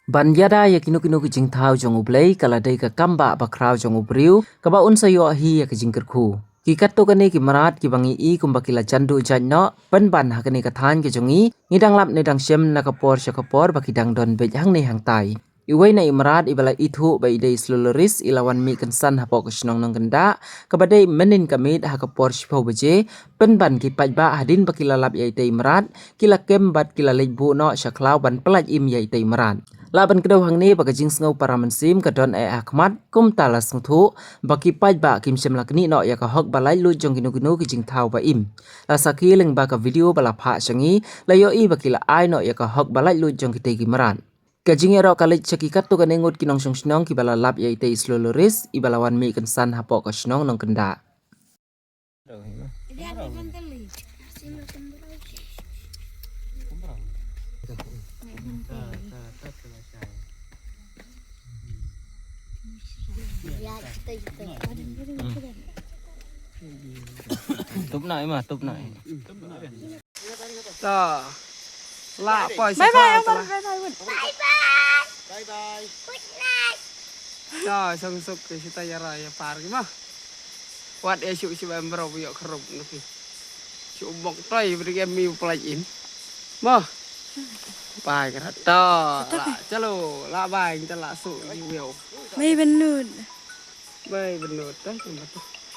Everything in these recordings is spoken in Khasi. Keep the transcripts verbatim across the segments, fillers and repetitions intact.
Ban ïada ïa kino kino ki jingthaw jong U Blei ka la dei ka kam ba bakhraw jong u briew, kaba un sa ïoh hi ïa ka jingkyrkhu. Ki katto katne ki mrad kiba ngi i kumba ki la jan duh jait noh, pynban ha kane ka thaiñ ka jong ngi, ngi dang lap ne dang shem na ka por sha ka por ba ki dang don beit hangne hangtai. Iwei na i mrad iba la ithuh ba i dei i Sluluris i la wan mih kynsan hapoh ka shnong Nongkyndah, kaba dei mynnin ka miet ha ka por shiphew baje, pynban ki paidbah hadien ba ki la lap ïa itei i mrad, ki la kem bad ki la leit buh noh sha khlaw ban pyllait im ïa itei i mrad. Lah ban kdew hangne ba ka jingsngew para mynsiem ka don eh ha khmat, kumta la sngewthuh ba ki paidbah kim shym la knieh noh ïa ka hok ba laitluid jong kino kino ki jingthaw ba im. La sakhi lyngba ka video ba la phah sha ngi, la ïohi ba ki la ai noh ïa ka hok ba laitluid jong kitei ki mrad. Ka jingïaroh ka leit sha ki katto katne ngut ki nongshong shnong kiba la lap ïa itei i Sluluris iba la wan mih kynsan hapoh ka shnong Nongkyndah. Tup na, Ima, tup na. To. La poi. Bye bye, Uncle. Bye bye. Bye bye. Good night. To, song suk ke sita ïa ra ïa par ki ma. Wat ïa shu shu em bro ïa khrop na ki. Shu bok toi bri em mi plaj in. Ma. Bye kra. To. La chalo, la bye, ta la su ïa. Bye Bennud. Bye Bennud.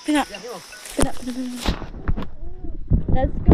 Pina. Pina, pina, pina. Let's go.